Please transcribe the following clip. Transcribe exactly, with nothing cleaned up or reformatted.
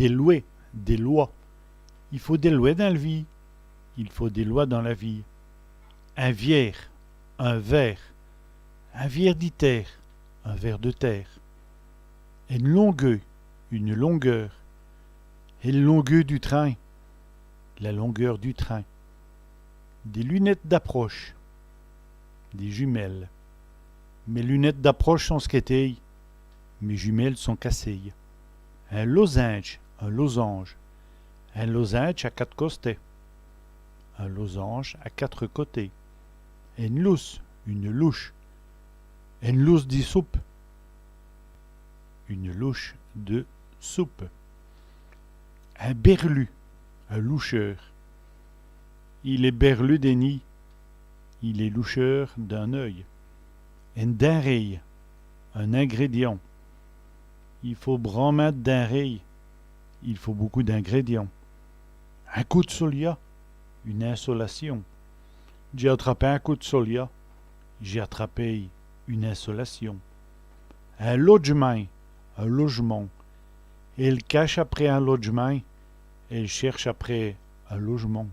Dès lwès, des lois. I faut dès lwès dins l' vîye. Il faut des lois dans la vie. In viêr, un verre. In viêr di têre, un verre de terre. Ène longueû, une longueur. Èl longueû du trin, la longueur du train. Dès lunètes d'aproche, des jumelles. Mès lunètes d'aproche sont squètéyes, mes jumelles sont cassées. In lozindje, un losange. In lozindje à quate costès. Un losange à quatre côtés. Ène lousse, une louche. Ène lousse di soupe. Une louche de soupe. In bèrlu, un loucheur. Il èst bèrlu d'in-î. Il est loucheur d'un œil. Ène dinréye, un ingrédient. I faut branmint d' dinréyes. Il faut beaucoup d'ingrédients. In côp d' solia, une insolation. Dj'é atrapé in côp d' solia. J'ai attrapé une insolation. In lodjemint, un logement. Èle cache après in lodjemint. Elle cherche après un logement.